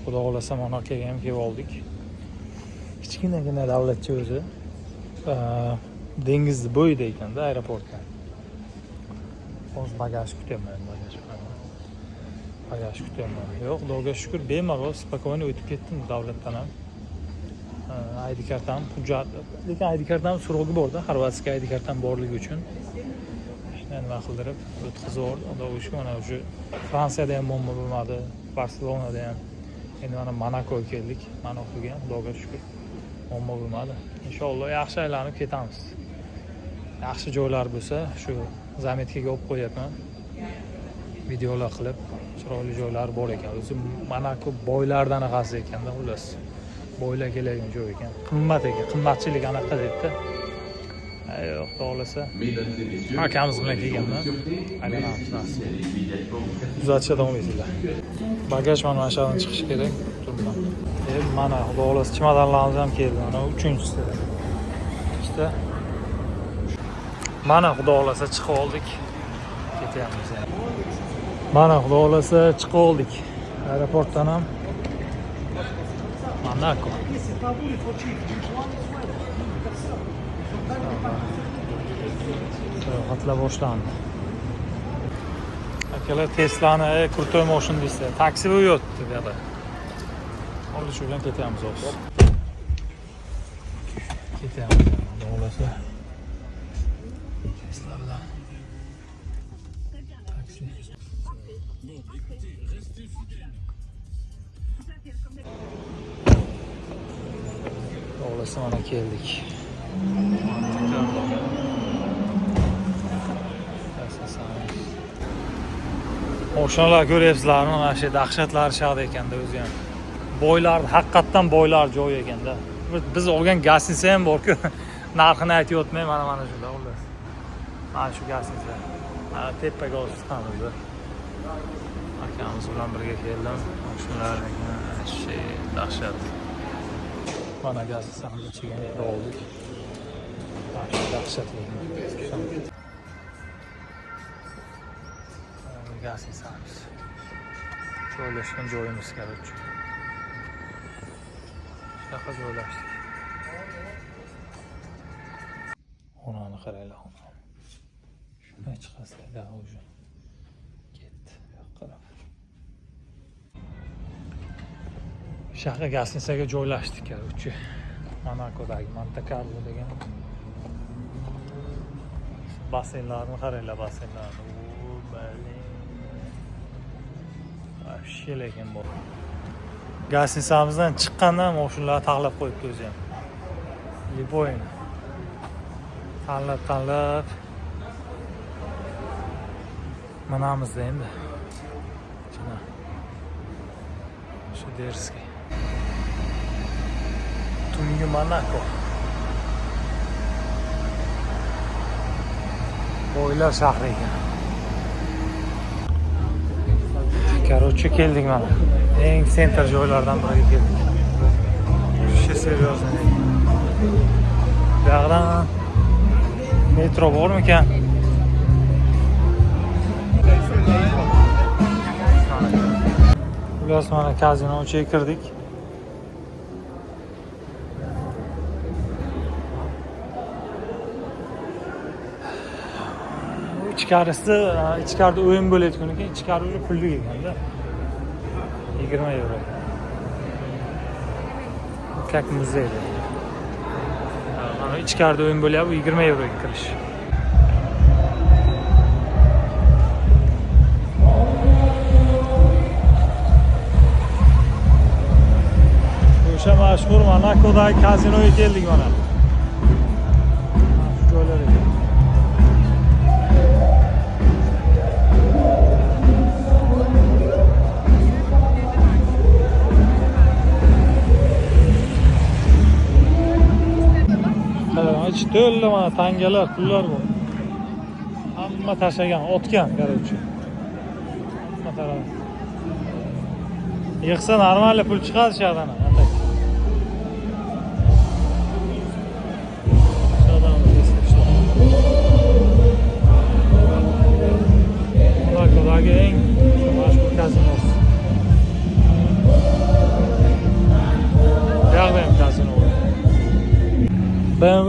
Xudo xohlasa, Monakoga ham kelib oldik. Kichkinagina davlatcha o'zi. Dengizni bo'yida ekanda aeroportdan. Hozir bagaj kutyapman, bagaj. Bagaj kutyapman. Yo'q, Xudoga shukur, bemalol, спокойно o'tib ketdim davlatdan ham. ID kartam, hujjat, lekin ID kartam срок i borda, Xorvatiyaga ID kartam borligi uchun. Shuni nima qildirib o'tkazib yubordi. Xudoga shukur, mana shu Fransiyada ham muammo bo'lmadi, Barselonada ham. Endi mana Monakoga keldik. Monakoga ham Xudoga shukur muammo bo'lmadi. Inshaalloh yaxshi aylanib ketamiz. Yaxshi joylar bo'lsa, shu заметка ga olib qo'yapman. Videolar qilib, chiroyli joylar bor ekan. O'zi Monako boylardan anaqasi ekanda, xullas. Boylar keladigan joy ekan. Qimmat ekan, qimmatchilik anaqa debdi. Ay, yo'q, xudo xohlasa. Akamiz bilan kelganman. Aylanamiz nasib. Kuzatishda davom etinglar. Bagaj mana shu yerdan chiqishi kerak. Turibman. Mana xudo xohlasa chemodanlarimiz ham keldi. Mana uchinchisi. Ikkita. Mana xudo xohlasa chiqib oldik. Ketyapmiz endi. Mana xudo xohlasa chiqib oldik. Aeroportdan ham Monako. Sayohatlar boshlandi. Akalar, Teslani крутой mashina deysa, taksi bu yotdi bu yoqda. Hozir shu bilan ketyapmiz hozir. Ketyapmiz, xudo xohlasa. Tesla bilan. Taksi. Xudo xohlasa mana keldik. Monte-Carlo. Asasan. Mashinalar ko'ryapsizlarmi? Mana shu dahshatlar shahri ekanda o'zi ham. Boylar, haqiqatdan boylar joyi ekanda. Biz olgan гостиница ham bor-ku. Narxini aytib o'tmay, mana shular xullas. Mana shu гостиница. Mana tepaga olib chiqamiz. Akamiz bilan birga keldim. Mashinalar shu dahshat. Mana гостиница miz ichiga kirib oldik. Mana shu dahshatli. Гостиница miz. Joylashgan joyimiz, короче. Shunaqa joylashdik. Xonani qaranglar, xonani. Shunday chiqasizlar уже. Ketdi. Bu yoqqa qarab. Shunaqa гостиница ga joylashdik, короче. Monakodagi Monte Carlo degan. Basseynlarni qaranglar, basseynlarni. O, блин. Вообще lekin bu. Гостиница mizdan chiqqandan mashinalar taxlab qo'yibdi o'zi ham. Любой ni. Tanlab tanlab minamizda endi. Shuna. Shu дерзкий. Tungi Monako. Boylar shahri ekan. Короче, keldik mana. Eng центр joylardan biriga keldik. Shu серьезно. Bu yoqdan metro bormikan? Xullas, mana kazino ichiga kirdik. Ichkarisi, ichkarida o'yin bo'layotgan ekan, ichkari уже pullik ekanda. 20 yevro. Как muzeyda. Mana ichkarida o'yin bo'lyapti, 20 yevroga kirish. O'sha mashhur Monakodagi kazinoga keldik mana. Mana shu joylar ekan. Qarang, ichi to'la mana tangalar, pullar bor. Hamma tashlagan, otgan, короче. Hamma taraf. Yig'sa нормально pul chiqadi shu yerdan. А так. Shu yerdan, если что. Monakodagi eng shu mashhur kazino.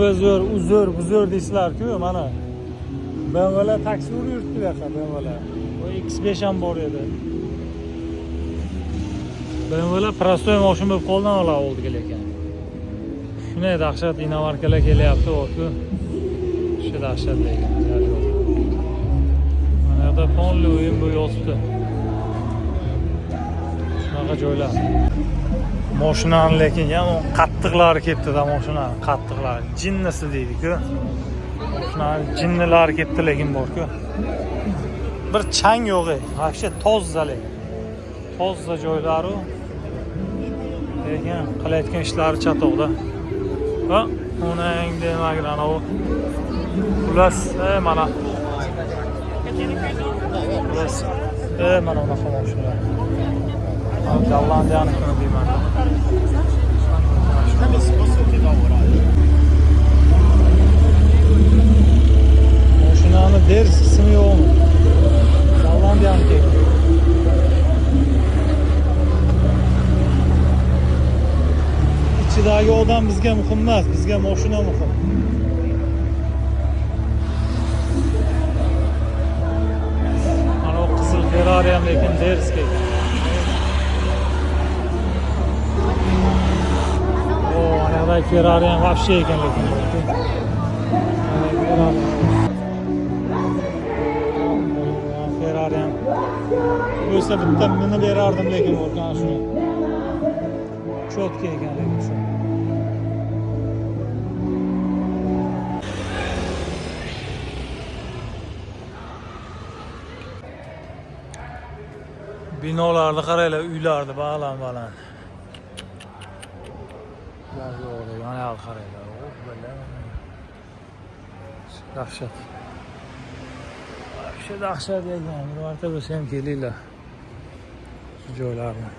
BMW zo'r, u zo'r, bu zo'r deysizlar-ku, mana. BMWlar taksi urib yuribdi bu yoqqa BMWlar. U X5 ham bor edi. BMWlar простой mashina bo'lib qoldi ular oldiga lekin. Shunday dahshat иномарка lar kelyapti, borku. Shu dahshat lekin. Yo'q. Mana yoqda ponli o'yin bu yotibdi. Shunaqa joylar. Moshinani lekin yomon qattiqlari ketdi-da moshinani, qattiqlari. Jinnisi deydi-ku. Moshinani jinnilari ketdi lekin bor-ku. Bir chang yo'q, вообще toza lekin. Toza joylari. Lekin qilayotgan ishlari chatoqda. Va onang demagin anavi. Xullas, mana. Xullas, mana unaqa mashinalar. Gollandiyanikini deyman. Mashinani dersisimi yo'qmi? Gollandiyaniki. Ichidagi odam bizga muhim emas, bizga mashina muhim. Mana u qizil Ferrari ham lekin дерзкий ekan. O, anaqadagi Ferrari ham вообще ekan lekin. Ferrari. Ferrari ham. Bo'lsa bitta minib berardim lekin o'rgan shuni. Чётко ekan lekin shu. Binolarni qaranglar, uylarni baland baland. Ular yo'q, mana yoqni qaranglar. Oh, bala. Dahshat. Вообще dahshat lekin bir marta bo'lsa ham kelinglar. Shu joylarni.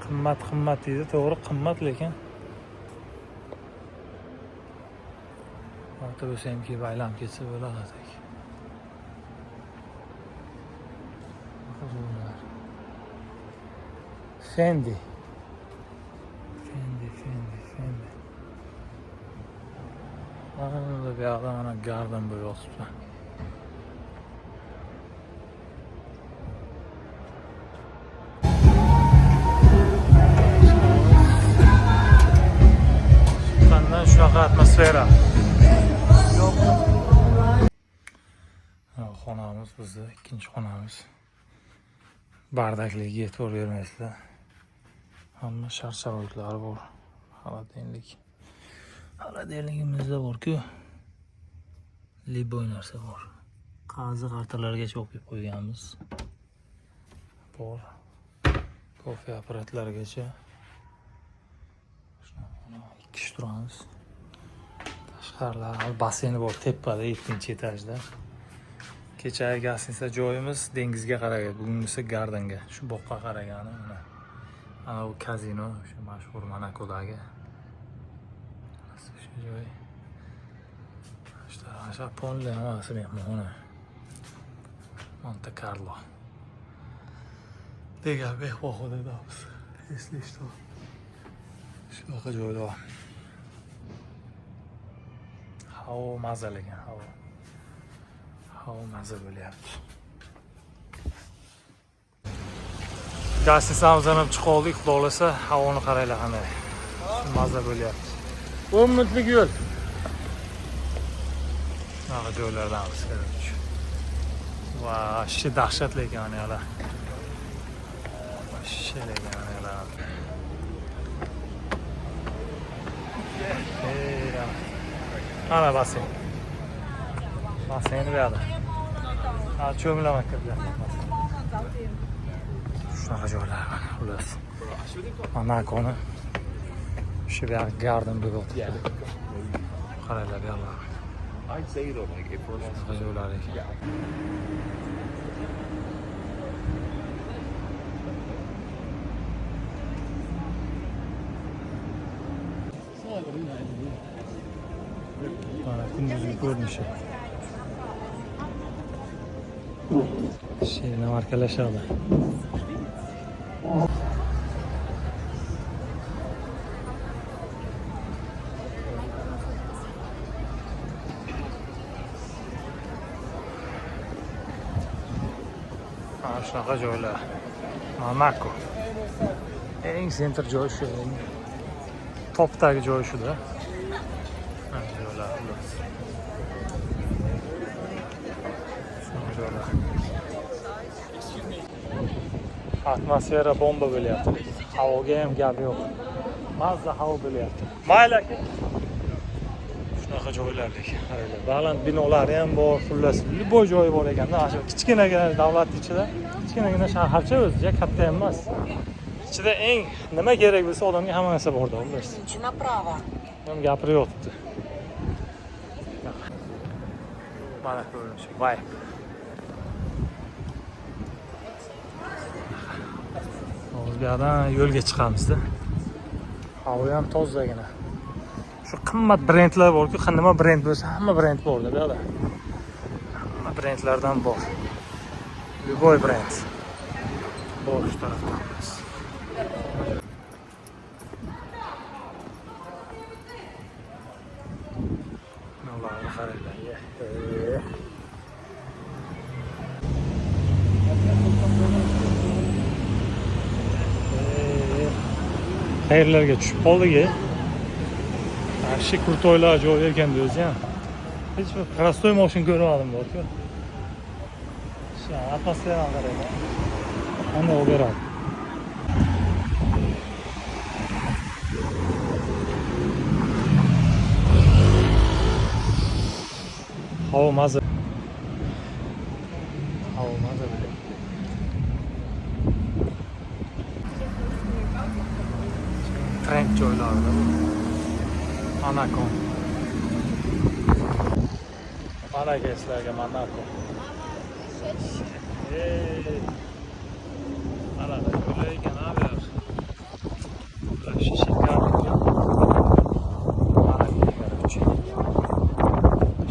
Qimmat qimmat deydi, to'g'ri qimmat lekin. Marta bo'lsa ham kelib aylanib ketsa bo'ladi tak. Joylar. Fendi. Fendi, Fendi, Fendi. Mana bu yoqda mana garden bo'lib yotibdi. Chiqqandan shunaqa atmosfera. Mana xonamiz bizni, ikkinchi xonamiz. Бардак ligiga e'tibor bermaysizlar. Hamma shart sharoitlari bor. Холодильник. Холодильник imizda bor-ku. Любой narsa bor. Qazi qartalargacha olib kelib qo'yganmiz. Bor. Kofe apparatlarigacha. Shunaqa xona, ikki kishi turamiz. Tashqarilar basseyni bor tepada, 7-etajda. Kechagi гостиница joyimiz dengizga qaragan, bugungisi gardenga, shu boqqa qaragani mana. Ana u kazino, o'sha mashhur Monakodagi. Shu joy. Shu ponli hammasi mehmonxona. Monte Carlo. Degan mehmonxonadamiz. Если что. Shunaqa joylar. Havo mazali ekan, havo. Havo maza bo'lyapti. Гостиница mizdan ham chiqib oldik, xudo xohlasa, havoni qaranglar qanday. Maza bo'lyapti. 10 minutlik yo'l. Shunaqa joylardamiz, короче. Вообще dahshat lekin ana yoqlar. Вообще lekin ana yoqlar. Ey, ana basseyn. Basseyni bu yoqda. Ha, cho'milaman kirib. Shunaqa joylar mana xullas. Monakoni shu bu yoq garden bo'lib yotibdi. Qaranglar bu yoqlar. I'd say though, like if we're Shunaqa joylar ekan. Mana kunduzgi ko'rinishi. She'rni markalashadi. Shunaqa joylar. Monaco. Eng sentr joy shu, eng topdagi joy shuda. Mana joylar xullas. Shunaqa joylar. Atmosfera bomba bo'lyapti. Havoga ham gap yo'q. Mazza havo bo'lyapti. Mayli aka. Shunaqa joylar lekin. Qaranglar, baland binolari ham bor, xullas, любой joyi bor ekanda. Mana shu kichkinagina davlat ichida, kichkinagina shaharcha o'zi, ja katta ham emas. Ichida eng nima kerak bo'lsa odamga hamma narsa borda, xullas. Направо. Ham gapirib yotibdi. Mana ko'rinishi. Vay. Hozir bu yoqdan yo'lga chiqamizda. Havo ham tozagina. Shu qimmat brendlar bor-ku, nima brend bo'lsa, hamma brend bor-da bu yoqda. Hamma brendlardan bor. Любой brend. Bor shu tarafda. Ularni qaranglar. Qayerlarga tushib qoldik? Shu kurtoylar joy ekanda o'zi ham. Hech bir prostoy mashina ko'rmadim borku. Shu atmosferani qaranglar. Qanday olib beradi. Havo maza. Havo maza bo'ladi. Trend joylarida bu. Monaco. Mana sizlarga Monaco. Ey. Mana joylar ekan ha bu yoq. Shishiklar. Mana короче.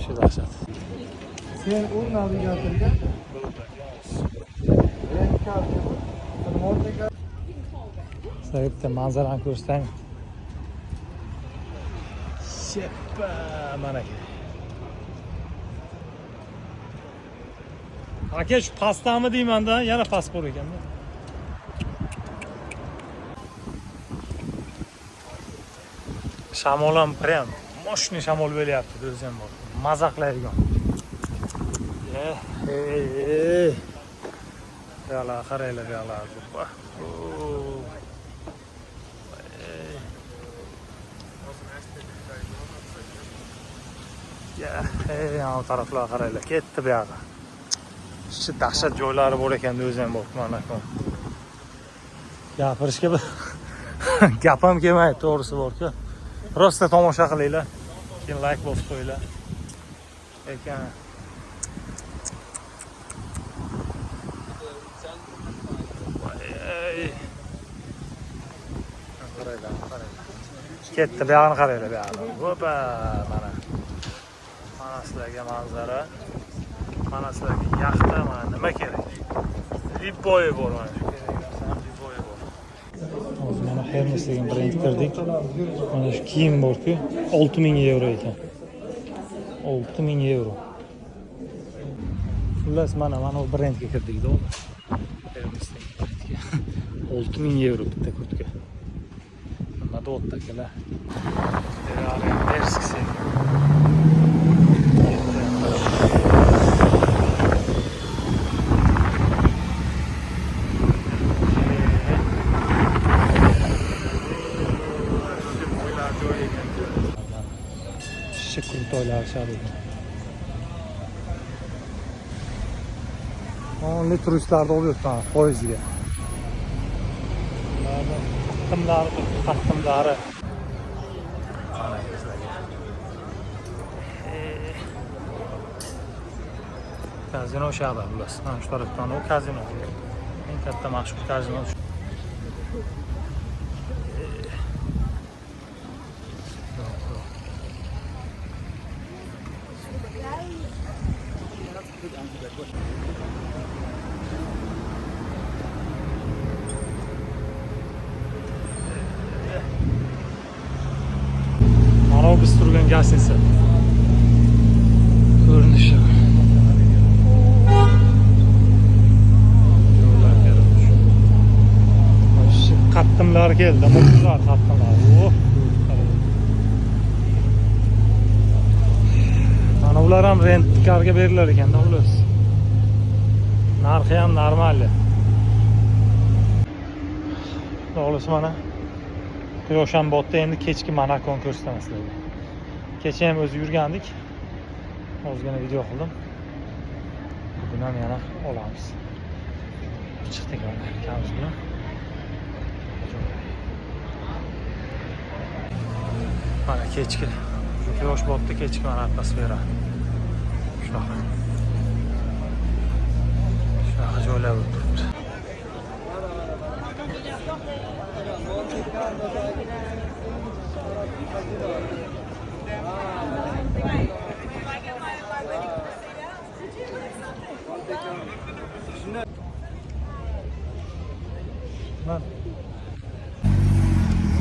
Shu dahshat. Sen u navigatorga Sizlarga bitta manzarani ko'rsataymi? Sheppa, mana aka. Aka shu pastami deymanda, yana past bor ekanda. Shamol ham prям мощный shamol bo'lyapti, o'zi ham bor. Maza qiladigan. Ey. Bu yoqlar qaranglar, bu yoqlar. Ya, ey, taraflar qaranglar, ketdi bu yoqqa. Shu dahshat joylari bor ekanda o'zi ham bor, mana. Gapirishga bir gap ham kelmaydi, to'g'risi bor-ku. Rosta tomosha qilinglar. Keyin like bosib qo'yinglar. Ekan. Qaranglar, qaranglar. Ketdi, bu yoqni qaranglar, bu yoqni. Hopa, mana. Mana sizlarga manzara. Mana sizlarga yaxta, mana nima kerak? Liboyi bor mana shu kerak narsani liboyi bor. Hozir mana Hermes degan brend kirdik. Mana shu kiyim bor-ku, 6000 yevro ekan. 6000 yevro. Xullas mana bu brendga kirdik-da. Hermes degan brendga. 6000 yevro bitta kurtka. Nima deyapti akalar? Derskisi. Shu kurtoylar ekan. Only turistlarni olib yuribdi poyezdga. Ularni taqdimlari, taqdimlari. Mana sizlarga. Kazino shahri xullas. Mana shu tarafdan u kazino. Eng katta mashhur kazino. Mana biz turgan gostinitsa. Ko'rinishi. Satqinlar keldi, muhtlar satqinlar. Oh, mana ular ham rentkarga berilar ekanda, xullas. Narxi ham normal. Xullas mana quyosh ham botdi, endi kechki Monakoni ko'rsataman sizlarga. Kecha ham o'zi yurgandik. Ozgina video qildim. Bugun ham yana olamiz. Chiqdik mana akamiz bilan. Mana kechki quyosh botdi, kechki mana atmosfera. Shunaqa. Shunaqa joylar bo'lib turibdi.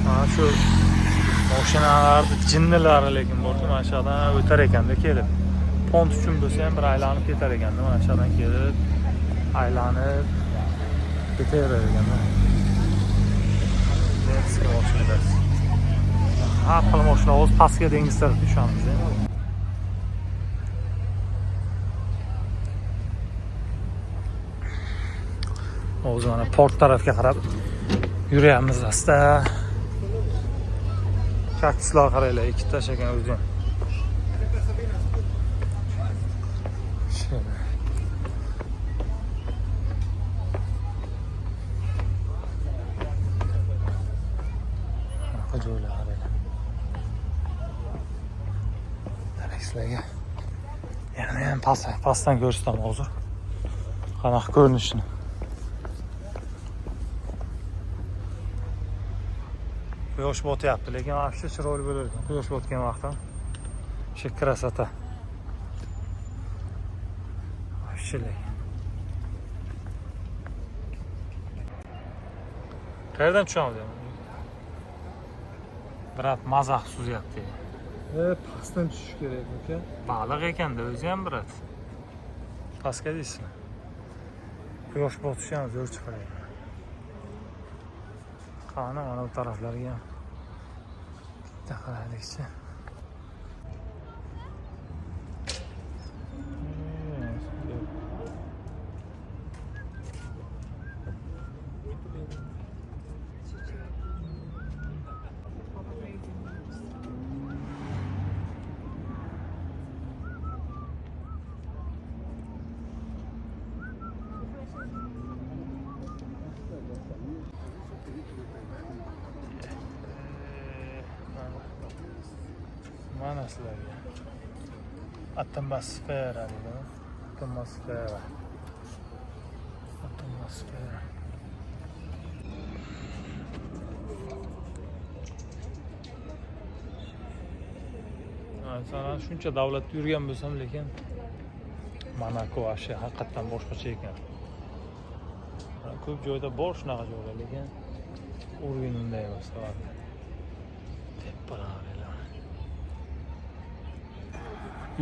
Mana shu mashinalarni jinnilari lekin borku, mana shu yerdan o'tar ekanda kelib. Pont uchun bo'lsa ham bir aylanib ketar ekanda, mana shu yerdan kelib aylanib ketaverar ekanda. Netski mashinalar. Har xil mashina, hozir pastga dengiz tarafga tushamiz endi. Hozir mana port tarafga qarab yurayapmiz asta. Kaktuslar qaranglar, ikkita tashlagan o'zi ham. Shuni. Bunaqa joylar qaranglar. Demak, sizlarga yana ham pastdan ko'rsataman hozir. Qanaqa ko'rinishini. Quyosh botyapti, lekin вообще chiroyli bo'lar ekan. Quyosh botgan vaqtda вообще красота. Вообще lekin. Qayerdan tushamiz endi? Брат, mazax suzyapti. Pastdan tushish kerak aka. Baliq ekanda o'zi ham, брат. Pastga deysizmi? Quyosh botishi ham zo'r chiqar ekan. Qani mana bu taraflarga ham bitta qaraylikchi. Mana sizlarga atmosfera deydi. Atmosfera. Atmosfera. Masalan, shuncha davlatda yurgan bo'lsam, lekin Monako вообще haqiqatdan boshqacha ekan. Ko'p joyda bor shunaqa joylar, lekin уровень unday emas. Tepalar.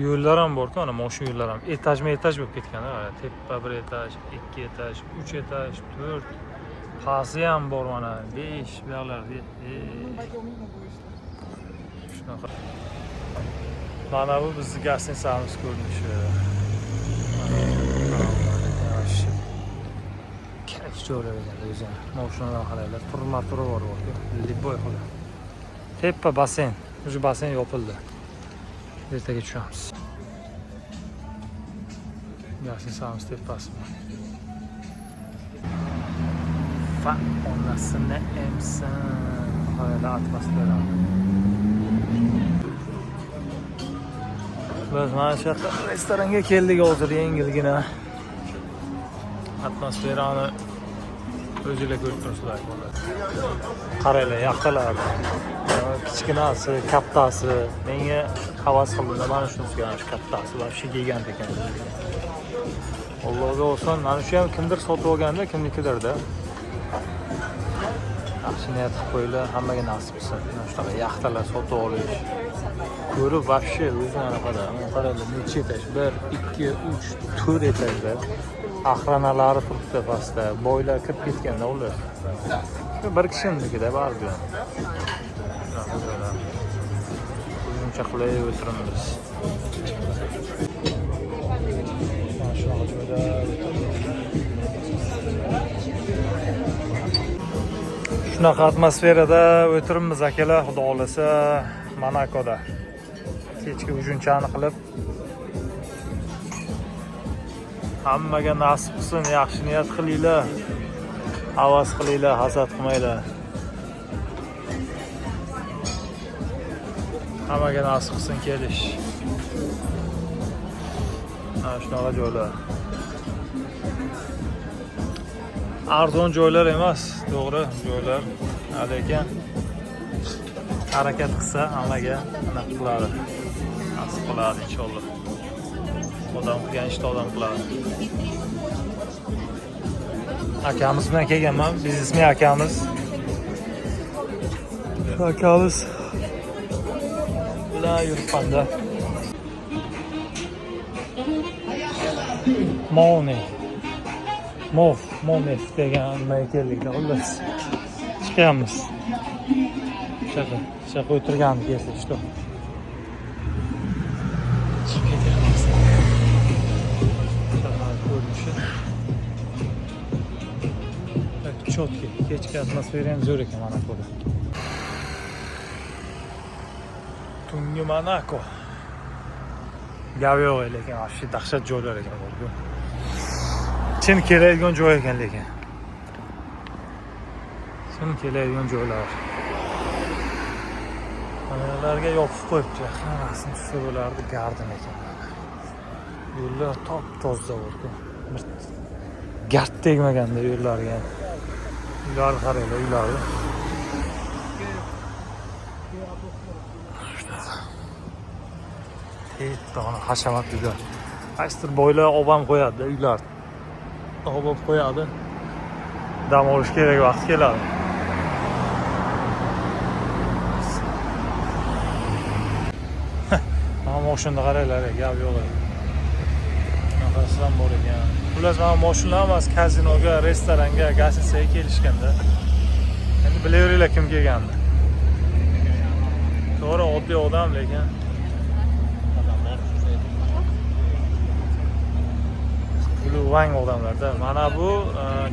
Yo'llar ham bor-ku, ana mashina yo'llar ham etajma etaj bo'lib ketgan. Tepa bir etaj, 2 etaj, 3 etaj, 4, pasti ham bor mana 5 bu yoqlarda. Shunaqa. Mana bu bizni gостиницamiz ko'rinishi. Kerak joylar ekan o'zi. Mashinalar qaranglar, turma turi bor borku, любой xil. Tepa basseyn, уже basseyn yopildi. Ertaga tushamiz. Gостиницamiz tepasi. Va onasini emsin. Qaranglar atmosfera. Biz mana shu yoqda restoranga keldik hozir yengilgina. Atmosferani o'zinglar ko'rib turibsizlar. Qaranglar, yoqalar. Kichkinasi, kattasi. Menga havas qildi. Mana shunisi, mana shu kattasi вообще gigant ekan. Allohga olsun, mana shu ham kimdir sotib olganda, kimnikidirda. Yaxshi niyat qilib qo'yinglar, hammaga nasib qilsin. Mana shunaqa yaxtalar sotib olish. Ko'rib вообще o'zini anaqada. Mana qaranglar, necha etaj? 1, 2, 3, 4 etajlar. Охрана lari turibdi pastda. Boylar kirib ketganda ular. Shu bir kishinikida baribir ham. Shunaqa joylar. O'zimcha qulay o'tiribmiz. Mana shunaqa joylar o'tiribmiz. Shunaqa atmosferada o'tiribmiz, akalar, xudo xohlasa, Monakoda. Kechki ужин chani qilib, hammaga nasib qilsin, yaxshi niyat qilinglar. Havas qilinglar, hasad qilmanglar. Hammaga nasib qilsin kelish. Mana shunaqa joylar. Arzon joylar emas, to'g'ri joylar. Lekin harakat qilsa hammaga anaqa qiladi. Nasib qiladi inshaalloh. Odam qilgan ishni odam qiladi. Akamiz bilan kelganman, biznesmen akamiz. Shu akamiz bilan yuribmanda. Moni. Mov, Monef degan nimaga keldikda, xullas. Chiqyapmiz. Shunaqa, shunaqa o'tirgandik, если что. Chiqib ketyapmiz. Shahar ko'rinishi. Так, четкий. Kechki atmosfera ham zo'r ekan Monakoda. Tungi Monako. Gap yo'q, lekin вообще dahshat joylar ekan bu. Chin keladigan joy ekan lekin. Chin keladigan joylar. Mana yopib qo'yibdi. Rasm tushsa bo'lardi, gardin ekan. Yo'llar top toza bo'ldi. Bir gard tegmaganda yo'llarga. Uylarni qaranglar, uylarni. Shunaqa. Katta hashamat uylar. Qaysidir boylar olib ham qo'yadi uylar. Olib qo'yadi. Dam olish kerak vaqt keladi. Mana mashinani qaranglar, gap yo'q. Shunaqasi ham bor ekan. Xullas, mana mashinalar emas, kazinoga, restoranga, гостиница ga kelishganda. Endi bilaveringlar kim kelganini. To'g'ri, oddiy odam, lekin puli vang odamlarda. Mana bu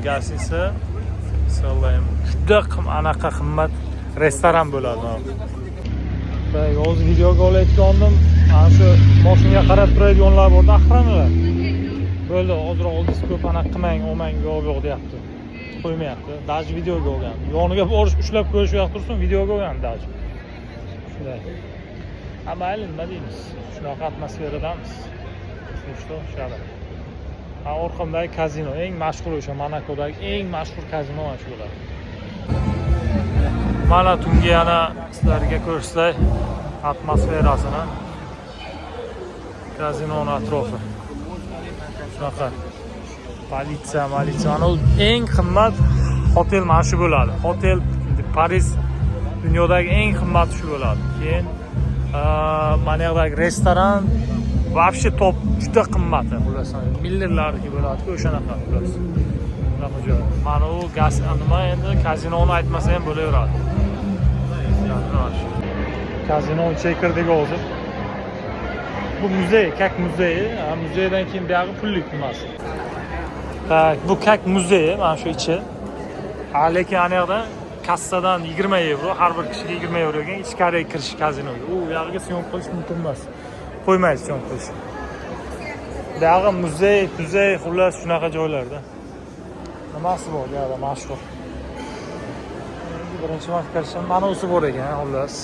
гостиница CLM juda anaqa qimmat restoran bo'ladi. Так, hozir videoga olayotgandim. Ana shu mashinaga qarab turadiganlar borda, охрана lar. Bo'ldi, hozir oldingiz ko'p anaqa qilmang, olmang, yo'q yo'q deyapti. Qo'ymayapti. Даже videoga olgan. Yoniga borish, ushlab ko'rish u yoq tursin, videoga olgan даже. Shunday. Ha, mayli, nima deymiz? Shunaqa atmosferadamiz. Что, shunaqa. Ha, orqamdagi kazino, eng mashhur o'sha Monakodagi eng mashhur kazino mana shu bo'ladi. Mana tungi yana sizlarga ko'rsatay atmosferasini. Kazinoni atrofi. Shunaqa. Politsiya, militsiya. Mana u eng qimmat hotel mana shu bo'ladi. Hotel Paris dunyodagi eng qimmati shu bo'ladi. Keyin mana yoqdagi restoran вообще top, juda qimmati. Xullas, millionlarniki bo'ladi-ku, o'shanaqa xullas. Shunaqa joy. Mana u gaz nima endi kazinoni aytmasa ham bo'laveradi. Kazino ichiga kirdik hozir. Bu muzey, как muzey. Muzeydan keyin buyog'i pullik nimasi. Так, bu как muzey, mana shu ichi. Ha, lekin ana yoqda kassadan 20 yevro, har bir kishiga 20 yevro ekan ichkariga kirish kazinoga. U yog'iga съёмка qilish mumkin emas. Qo'ymaydi съёмка qilish. Buyog'i muzey, tuzey, xullas shunaqa joylarda. Nimasi bor bu yoqda mashhur? Endi birinchi marta kirishim, mana usi bor ekan, xullas.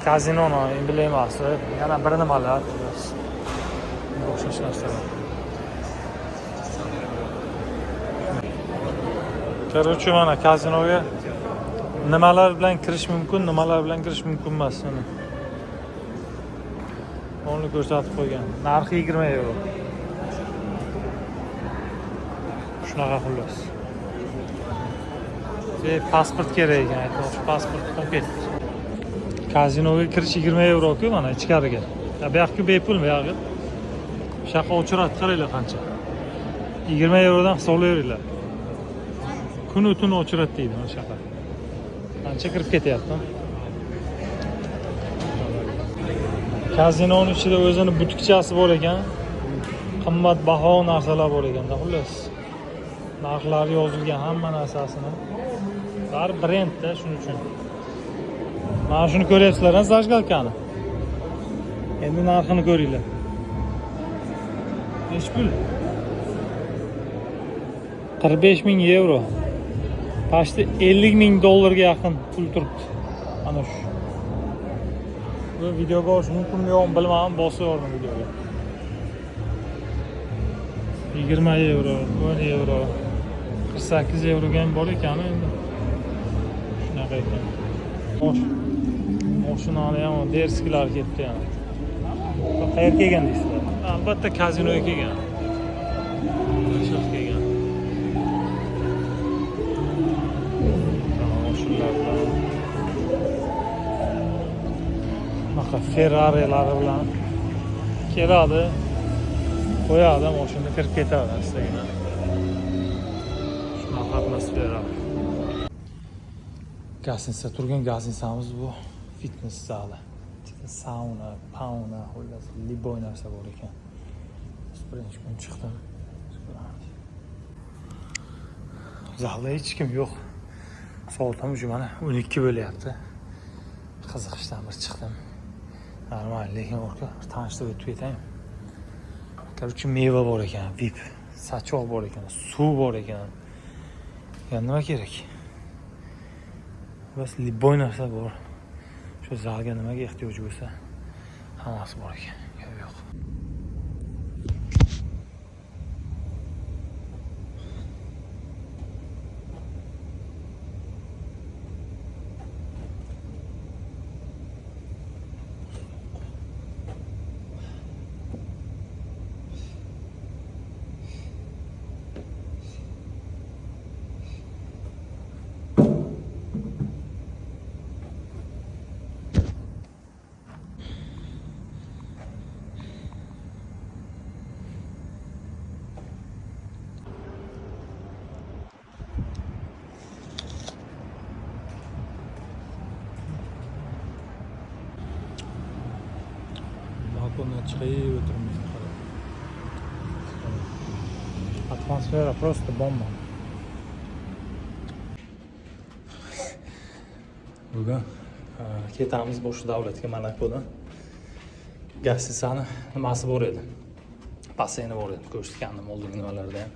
Kazinoni emblemasi, yana bir nimalar, xullas. Bunga o'xshash narsalar. Короче, mana kazinoga nimalar bilan kirish mumkin, nimalar bilan kirish mumkin emas. Mana. Uni ko'rsatib qo'ygan. Narxi 20 yevro. Shunaqa xullas. Pasport kerak ekan, aytmoqchi, pasport qolib ketdi. Kazinoga kirish 20 yevro-ku mana ichkariga. Bu yoqqa bepul bu yog'i. Shu yoqqa o'chiradi, qaranglar qancha. 20 yevrodan hisoblayveringlar. Kunu tun o'chiradi deydi mana shu yoqqa. Qancha kirib ketyapti. Kazinoning ichida o'zini butikchasi bor ekan. Qimmatbaho narsalar bor ekanda, xullas. Narxlari yozilgan hamma narsasini. Bari brendda, shuning uchun. Mana shuni ko'ryapsizlar, zajgalkani. Endi narxini ko'ringlar. Nechi pul? 45 ming yevro. Почти 50 ming dollarga yaqin pul turibdi. Mana shu. Bu videoga olish mumkinmi yo'qmi bilmadim, bosaverdim videoga. 20 yevro, 10 yevro, 48 yevroga ham bor ekan endi. Shunaqa ekan. Mashinani ham derskilar ketdi yana. Qayerga kelgan deysizlar? Albatta kazinoga kelgan. Shu kelgan. Mashinalar bilan. Bunaqa Ferrari'lari bilan keladi, qo'yadi, mashinada kirib ketadi astagina. Shunaqa atmosfera. Gazинsa turgan gazinsamiz bu fitness zali. Sauna, pauna, xullas, liboy narsa bor ekan. Birinchi kun chiqdim. Zalda hech kim yo'q. Soat ham shu mana 12 bo'lyapti. Qiziqishdan bir chiqdim. Normal, lekin orqa bir tanishtirib o'tib ketaymi? Короче, meva bor ekan, VIP, sachoq bor ekan, suv bor ekan. Yana nima kerak? Bas liboy narsa bor. Shu zalga nimaga ehtiyoj bo'lsa, hammasi bor ekan. Gap yo'q. Balkondan chiqib o'tiribmiz. Atmosfera просто bomba. Bugun ketamiz boshqa davlatga, Monakodan. Gazsizani nimasi bor edi? Basseyni bor edi, ko'rsatgandim oldingi nimalarda ham.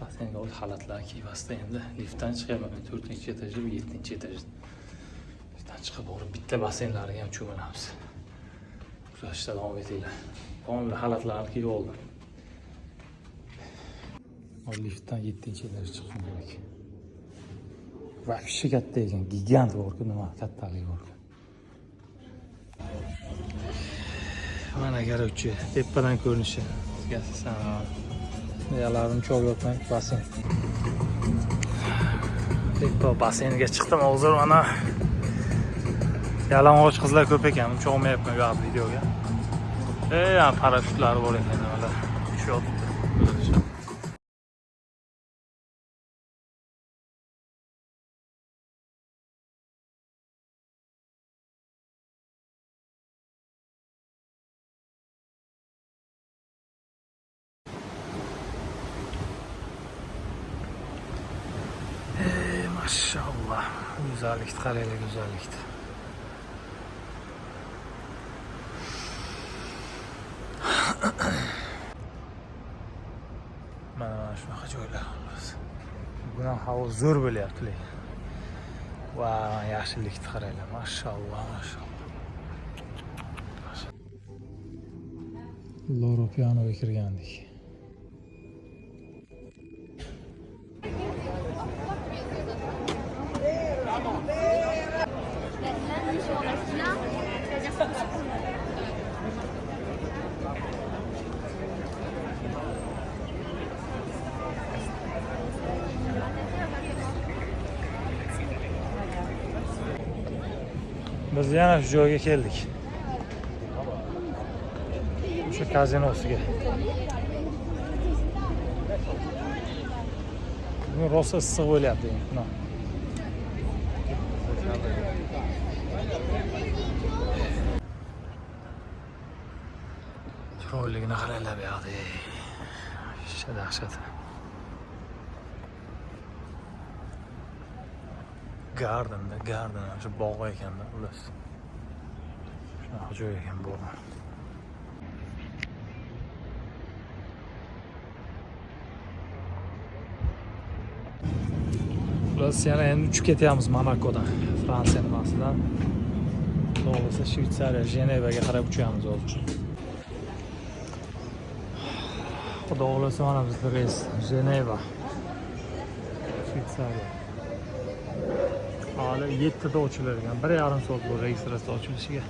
Basseynga o'z xalatlar kiyib asta endi liftdan chiqyapman. Men 4-etajda, bu 7-etajda. Liftdan chiqib borib bitta basseynlarga ham cho'milamiz. Kuzatishda davom etinglar. Komil xalatlarni kiyib oldim. Liftdan 7-etajga chiqishim kerak. Вообще katta ekan, gigant borku, nima kattaligi borku. Mana короче, tepadan ko'rinishi. Yalarim cho'g' yotmang, basseyn. Tepa basseyniga chiqdim hozir mana. Yalang'och qizlar ko'p ekan, uncha olmayapman bu videoga. Parashyutlari bor ekan, nimalar tushyapti. Maşallah. Güzellikti, qaranglar güzellikti. Mana shunaqa joylar xullas. Bugun ham havo zo'r bo'lyapti lekin. Va yashillikni qaranglar, mashalloh, mashalloh. Loro Pianoga kirgandik. Biz yana shu joyga keldik. O'sha kazinosiga. Bugun rosa issiq bo'lyapti endi. Chiroyligini qaranglar bu yoqda. Sha dahshat. Gardenda, garden, shu bog' ekanda xullas. Shunaqa joy ekan bog'. Xullas, yana endi uchib ketyapmiz Monakodan, Fransiya nimasidan. Xudo xohlasa, Shvetsariya, Jenevaga qarab uchyapmiz hozir. Xudo xohlasa, mana bizni reys Jeneva. Shvetsariya. Hali 7 da ochilar ekan. 1,5 soat bu reys rosa ochilishiga.